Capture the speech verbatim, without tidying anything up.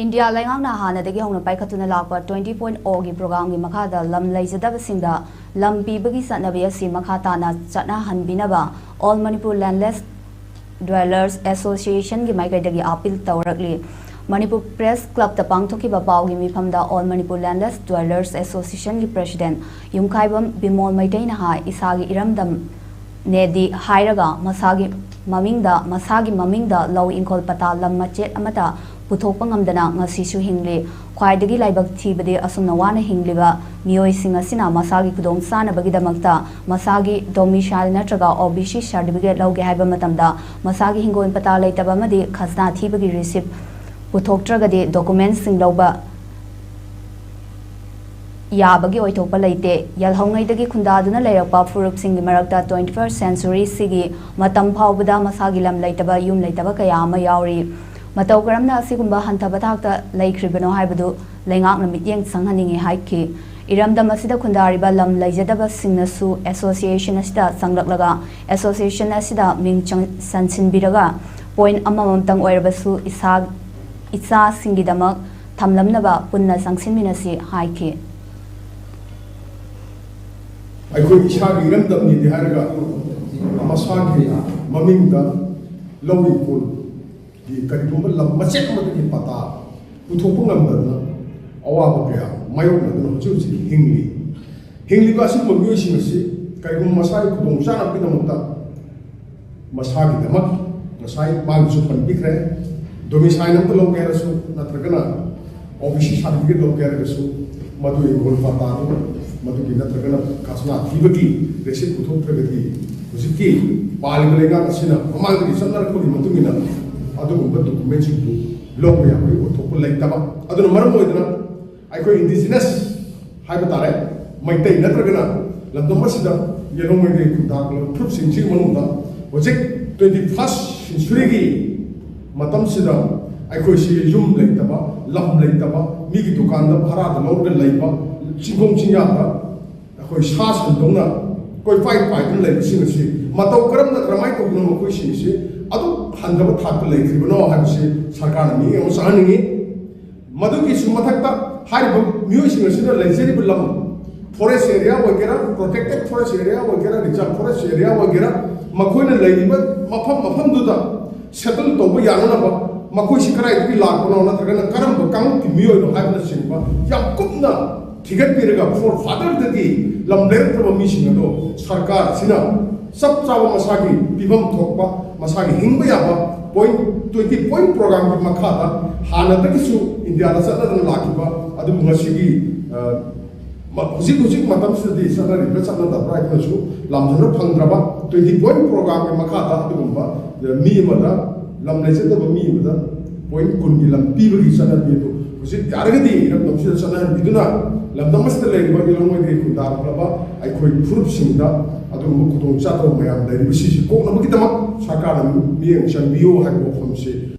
India ꯂꯩꯉꯥꯛꯅ ꯍꯥꯟꯅꯗꯒꯤ ꯍꯧꯅ ꯄꯥꯏꯈꯠꯇꯨꯅ ꯂꯥꯛꯄ twenty point O ꯒꯤ programꯒꯤ ꯃꯈꯥꯗ ꯂꯝ ꯂꯩꯖꯗꯕꯁꯤꯡꯗ ꯂꯝ ꯄꯤꯕꯒꯤ ꯆꯠꯅꯕꯤ ꯑꯁꯤ ꯃꯈꯥ ꯇꯥꯅ ꯆꯠꯅꯍꯟꯕꯤꯅꯕ All Manipur Landless Dwellers Associationꯒꯤ ꯃꯥꯏꯀꯩꯗꯒꯤ appeal ꯇꯧꯔꯛꯂꯤ꯫ ꯃꯅꯤꯄꯨꯔ Press Clubꯇ ꯄꯥꯡꯊꯣꯛꯈꯤꯕ ꯄꯥꯎꯒꯤ ꯃꯤꯐꯝꯗ All Manipur Landless Dwellers Associationꯒꯤ President ꯌꯨꯝꯈꯥꯏꯕꯝ ꯕꯤꯃꯣꯜ ꯃꯩꯇꯩꯅ ꯍꯥꯏ, ꯏꯁꯥꯒꯤ ꯏꯔꯝꯗꯝ ꯅꯦꯗꯤ ꯍꯥꯏꯔꯒ ꯃꯁꯥꯒꯤ ꯃꯃꯤꯡꯗ, ꯃꯁꯥꯒꯤ ꯃꯃꯤꯡꯗ ꯂꯧ ꯏꯪꯈꯣꯜ ꯄꯇꯥ ꯂꯝ ꯃꯆꯦꯠ ꯑꯃꯠꯇ ꯄꯨꯊꯣꯛꯄ ꯉꯝꯗꯅ ꯉꯁꯤꯁꯨ ꯍꯤꯡꯂꯤ꯫ ꯈ꯭ꯋꯥꯏꯗꯒꯤ ꯂꯥꯏꯕꯛ ꯊꯤꯕꯗꯤ ꯑꯁꯨꯝꯅ ꯋꯥꯅ ꯍꯤꯡꯂꯤꯕ ꯃꯤꯑꯣꯏꯁꯤꯡ ꯑꯁꯤꯅ ꯃꯁꯥꯒꯤ ꯈꯨꯗꯣꯡ ꯆꯥꯅꯕꯒꯤꯗꯃꯛꯇ ꯃꯁꯥꯒꯤ domicile ꯅꯠꯇ꯭ꯔꯒ O B C certificate ꯂꯧꯒꯦ ꯍꯥꯏꯕ ꯃꯇꯝꯗ ꯃꯁꯥꯒꯤ ꯍꯤꯡꯒꯣꯜ ꯄꯇꯥ ꯂꯩꯇꯕ ꯑꯃꯗꯤ ꯈꯖꯅꯥ ꯊꯤꯕꯒꯤ receipt ꯄꯨꯊꯣꯛꯇ꯭ꯔꯒꯗꯤ documentsꯁꯤꯡ ꯂꯧꯕ ꯌꯥꯕꯒꯤ ꯑꯣꯏꯊꯣꯛꯄ ꯂꯩꯇꯦ꯫ ꯌꯦꯜꯍꯧꯉꯩꯗꯒꯤ ꯈꯨꯟꯗꯥꯗꯨꯅ ꯂꯩꯔꯛꯄ ꯐꯨꯔꯨꯞꯁꯤꯡꯒꯤ ꯃꯔꯛꯇ twenty-first centuryꯁꯤꯒꯤ ꯃꯇꯝ ꯐꯥꯎꯕꯗ ꯃꯁꯥꯒꯤ ꯂꯝ ꯂꯩꯇꯕ, ꯌꯨꯝ ꯂꯩꯇꯕ ꯀꯌꯥ ꯑꯃ ꯌꯥꯎꯔꯤ꯫ ꯃꯇꯧ ꯀꯔꯝꯅ ꯑꯁꯤꯒꯨꯝꯕ ꯍꯟꯊꯕ ꯊꯥꯛꯇ ꯂꯩꯈ꯭ꯔꯤꯕꯅꯣ ꯍꯥꯏꯕꯗꯨ ꯂꯩꯉꯥꯛꯅ ꯃꯤꯠꯌꯦꯡ ꯆꯪꯍꯟꯅꯤꯡꯏ ꯍꯥꯏꯈꯤ꯫ ꯏꯔꯝꯗꯝ ꯑꯁꯤꯗ ꯈꯨꯟꯗꯥꯔꯤꯕ ꯂꯝ ꯂꯩꯖꯗꯕꯁꯤꯡꯅꯁꯨ association ꯑꯁꯤꯗ ꯆꯪꯂꯛꯂꯒ association ꯑꯁꯤꯗ ꯃꯤꯡ ꯆꯪ-, ꯆꯟꯁꯤꯟꯕꯤꯔꯒ point ꯑꯃꯃꯝꯇꯪ ꯑꯣꯏꯔꯕꯁꯨ ꯏꯁꯥ, ꯏꯆꯥꯁꯤꯡꯒꯤꯗꯃꯛ ꯊꯝꯂꯝꯅꯕ ꯄꯨꯟꯅ ꯆꯪꯁꯤꯟꯃꯤꯟꯅꯁꯤ ꯍꯥꯏꯈꯤ꯫ ꯑꯩꯈꯣꯏ ꯏꯁꯥꯒꯤ ꯏꯔꯝꯗꯝꯅꯤꯗꯤ ꯍꯥꯏꯔꯒ ꯃꯁꯥꯒꯤ ꯃꯃꯤꯡꯗ ꯂꯧ ꯏꯪꯈꯣꯜꯒꯤ ꯀꯔꯤꯒꯨꯝꯕ ꯂꯝ ꯃꯆꯦꯠ ꯑꯃꯗꯒꯤ ꯄꯇꯥ ꯄꯨꯊꯣꯛꯄ ꯉꯝꯗꯗꯅ ꯑꯋꯥꯕ ꯀꯌꯥ ꯃꯥꯌꯣꯛꯅꯗꯨꯅ ꯍꯧꯖꯤꯛ ꯍꯧꯖꯤꯛ ꯍꯤꯡꯂꯤ꯫ ꯍꯤꯡꯂꯤꯕ ꯑꯁꯤꯒꯨꯝꯕ ꯃꯤꯑꯣꯏꯁꯤꯡ ꯑꯁꯤ ꯀꯔꯤꯒꯨꯝꯕ ꯃꯁꯥꯒꯤ ꯈꯨꯗꯣꯡꯆꯥꯅꯕꯒꯤꯗꯃꯛꯇ ꯃꯁꯥꯒꯤꯗꯃꯛ ꯉꯁꯥꯏ ꯃꯥꯒꯤꯁꯨ ꯄꯟꯕꯤꯈ꯭ꯔꯦ, domicile ꯑꯃ ꯂꯧꯒꯦ ꯍꯥꯏꯔꯁꯨ ꯅꯠꯇ꯭ꯔꯒꯅ O B C certificate ꯂꯧꯒꯦ ꯍꯥꯏꯔꯒꯁꯨ ꯃꯗꯨ ꯏꯪꯈꯣꯜ ꯄꯇꯥꯗꯨ ꯃꯗꯨꯒꯤ ꯅꯠꯇ꯭ꯔꯒꯅ ꯈꯖꯅꯥ ꯊꯤꯕꯒꯤ receipt ꯄꯨꯊꯣꯛꯇ꯭ꯔꯒꯗꯤ ꯍꯧꯖꯤꯛꯀꯤ ꯄꯥꯜꯂꯤꯕ ꯂꯩꯉꯥꯛ ꯑꯁꯤꯅ ꯃꯃꯥꯡꯗꯒꯤ ꯆꯠꯅꯔꯛꯄꯒꯤ ꯃꯇꯨꯡ ꯏꯟꯅ ꯑꯗꯨꯒꯨꯝꯕ documentꯁꯤꯡꯗꯨ ꯂꯧꯕ ꯌꯥꯕꯒꯤ ꯑꯣꯏꯊꯣꯛꯄ ꯂꯩꯇꯕ꯫ ꯑꯗꯨꯅ ꯃꯔꯝ ꯑꯣꯏꯗꯅ ꯑꯩꯈꯣꯏ indigenous ꯍꯥꯏꯕ ꯇꯥꯔꯦ, ꯃꯩꯇꯩ ꯅꯠꯇ꯭ꯔꯒꯅ ꯂꯝꯗꯝ ꯑꯁꯤꯗ ꯌꯦꯜꯍꯧꯉꯩꯗꯒꯤ ꯈꯨꯟꯗꯥꯈ꯭ꯔꯕ ꯐꯨꯔꯨꯞꯁꯤꯡꯁꯤꯒꯤ ꯃꯅꯨꯡꯗ ꯍꯧꯖꯤꯛ twenty-first centuryꯒꯤ ꯃꯇꯝꯁꯤꯗ ꯑꯩꯈꯣꯏꯁꯤ ꯌꯨꯝ ꯂꯩꯇꯕ, ꯂꯝ ꯂꯩꯇꯕ, ꯃꯤꯒꯤ ꯗꯨꯀꯥꯟꯗ ꯚꯔꯥꯗ ꯂꯧꯔꯒ ꯂꯩꯕ, ꯆꯤꯡꯈꯣꯡ ꯆꯤꯡꯌꯥꯗ ꯑꯩꯈꯣꯏ ꯁꯥ ꯁꯟꯗꯧꯅ ꯀꯣꯏꯄꯥꯏ ꯄꯥꯏꯗꯨꯅ ꯂꯩꯕꯁꯤꯡ ꯑꯁꯤ ꯃꯇꯧ ꯀꯔꯝꯅ, ꯀꯔꯝꯍꯥꯏꯅ ꯇꯧꯗꯨꯅ ꯃꯈꯣꯏꯁꯤꯡ ꯑꯁꯤ ꯑꯗꯨꯛ ꯍꯟꯊꯕ ꯊꯥꯛꯇ ꯂꯩꯈ꯭ꯔꯤꯕꯅꯣ ꯍꯥꯏꯕꯁꯤ ꯁꯔꯀꯥꯔꯅ ꯃꯤꯠꯌꯦꯡ ꯑꯃ ꯆꯪꯍꯟꯅꯤꯡꯏ꯫ ꯃꯗꯨꯒꯤꯁꯨ ꯃꯊꯛꯇ ꯍꯥꯏꯔꯤꯕ ꯃꯤꯑꯣꯏꯁꯤꯡ ꯑꯁꯤꯅ ꯂꯩꯖꯔꯤꯕ ꯂꯝ, ꯐꯣꯔꯦꯁ ꯑꯦꯔꯤꯌꯥ ꯑꯣꯏꯒꯦꯔꯥ, ꯄ꯭ꯔꯣꯇꯦꯛꯇꯦꯠ ꯐꯣꯔꯦꯁ ꯑꯦꯔꯤꯌꯥ ꯑꯣꯏꯒꯦꯔꯥ, ꯔꯤꯖꯥꯔꯚ ꯐꯣꯔꯦꯁ ꯑꯦꯔꯤꯌꯥ ꯑꯣꯏꯒꯦꯔꯥ, ꯃꯈꯣꯏꯅ ꯂꯩꯔꯤꯕ ꯃꯐꯝ ꯃꯐꯝꯗꯨꯗ ꯁꯦꯇꯜ ꯇꯧꯕ ꯌꯥꯅꯅꯕ, ꯃꯈꯣꯏꯁꯤ ꯀꯗꯥꯏꯗꯒꯤ ꯂꯥꯛꯄꯅꯣ ꯅꯠꯇ꯭ꯔꯒꯅ ꯀꯔꯝꯕ ꯀꯥꯡꯂꯨꯞꯀꯤ ꯃꯤꯑꯣꯏꯅꯣ ꯍꯥꯏꯕꯅꯆꯤꯡꯕ ꯌꯥꯝ ꯀꯨꯞꯅ ꯊꯤꯒꯠꯄꯤꯔꯒ, ꯐꯣꯔ ꯐꯥꯗꯔꯗꯒꯤ ꯂꯝ ꯂꯩꯔꯛꯇ꯭ꯔꯕ ꯃꯤꯁꯤꯡ ꯑꯗꯣ ꯁꯔꯀꯥꯔ ꯑꯁꯤꯅ ꯆꯞ ꯆꯥꯕ ꯃꯁꯥꯒꯤ ꯄꯤꯐꯝ ꯊꯣꯛꯄ, ꯃꯁꯥꯒꯤ ꯍꯤꯡꯕ ꯌꯥꯕ ꯄꯣꯏꯟ ꯇ꯭ꯋꯦꯟꯇꯤ ꯄꯣꯏꯟ ꯄ꯭ꯔꯣꯒ꯭ꯔꯥꯝꯒꯤ ꯃꯈꯥꯗ ꯍꯥꯟꯅꯗꯒꯤꯁꯨ ꯏꯟꯗꯤꯌꯥꯗ ꯆꯠꯅꯗꯨꯅ ꯂꯥꯛꯈꯤꯕ ꯑꯗꯨꯕꯨ ꯉꯁꯤꯒꯤ, ꯑ, ꯃ-, ꯍꯧꯖꯤꯛ ꯍꯧꯖꯤꯛ ꯃꯇꯝꯁꯤꯗꯗꯤ ꯆꯠꯅꯔꯤꯕ꯭ꯔꯥ ꯆꯠꯅꯗꯕ꯭ꯔꯥ ꯍꯥꯏꯗꯨꯅꯁꯨ ꯂꯥꯝꯖꯟꯕ ꯐꯪꯗ꯭ꯔꯕ ꯇ꯭ꯋꯦꯟꯇꯤ ꯄꯣꯏꯟ ꯄ꯭ꯔꯣꯒ꯭ꯔꯥꯝꯒꯤ ꯃꯈꯥꯗ ꯑꯗꯨꯒꯨꯝꯕ, ꯑ, ꯃꯤ ꯑꯃꯗ, ꯂꯝ ꯂꯩꯖꯗꯕ ꯃꯤ ꯑꯃꯗ ꯄꯣꯏꯟ ꯀꯨꯟꯒꯤ ꯂꯝ ꯄꯤꯕꯒꯤ ꯆꯠꯅꯕꯤ ꯑꯗꯨ ꯍꯧꯖꯤꯛ ꯌꯥꯔꯒꯗꯤ ꯏꯔꯝꯗꯝꯁꯤꯗ ꯆꯠꯅꯍꯟꯕꯤꯗꯨꯅ ꯂꯝꯗꯝ ꯑꯁꯤꯗ ꯂꯩꯔꯤꯕ ꯏꯔꯝꯗꯝꯒꯤ ꯈꯨꯟꯗꯥꯔꯛꯂꯕ ꯑꯩꯈꯣꯏ ꯐꯨꯔꯨꯞꯁꯤꯡꯗ ꯑꯗꯨꯒꯨꯝꯕ ꯈꯨꯗꯣꯡꯆꯥꯗꯕ ꯃꯌꯥꯝ ꯂꯩꯔꯤꯕꯁꯤꯡꯁꯤ ꯀꯣꯛꯅꯕꯒꯤꯗꯃꯛ ꯁꯔꯀꯥꯔꯅ ꯃꯤꯠꯌꯦꯡ ꯆꯪꯕꯤꯌꯨ ꯍꯥꯏꯕ ꯋꯥꯐꯝꯁꯤ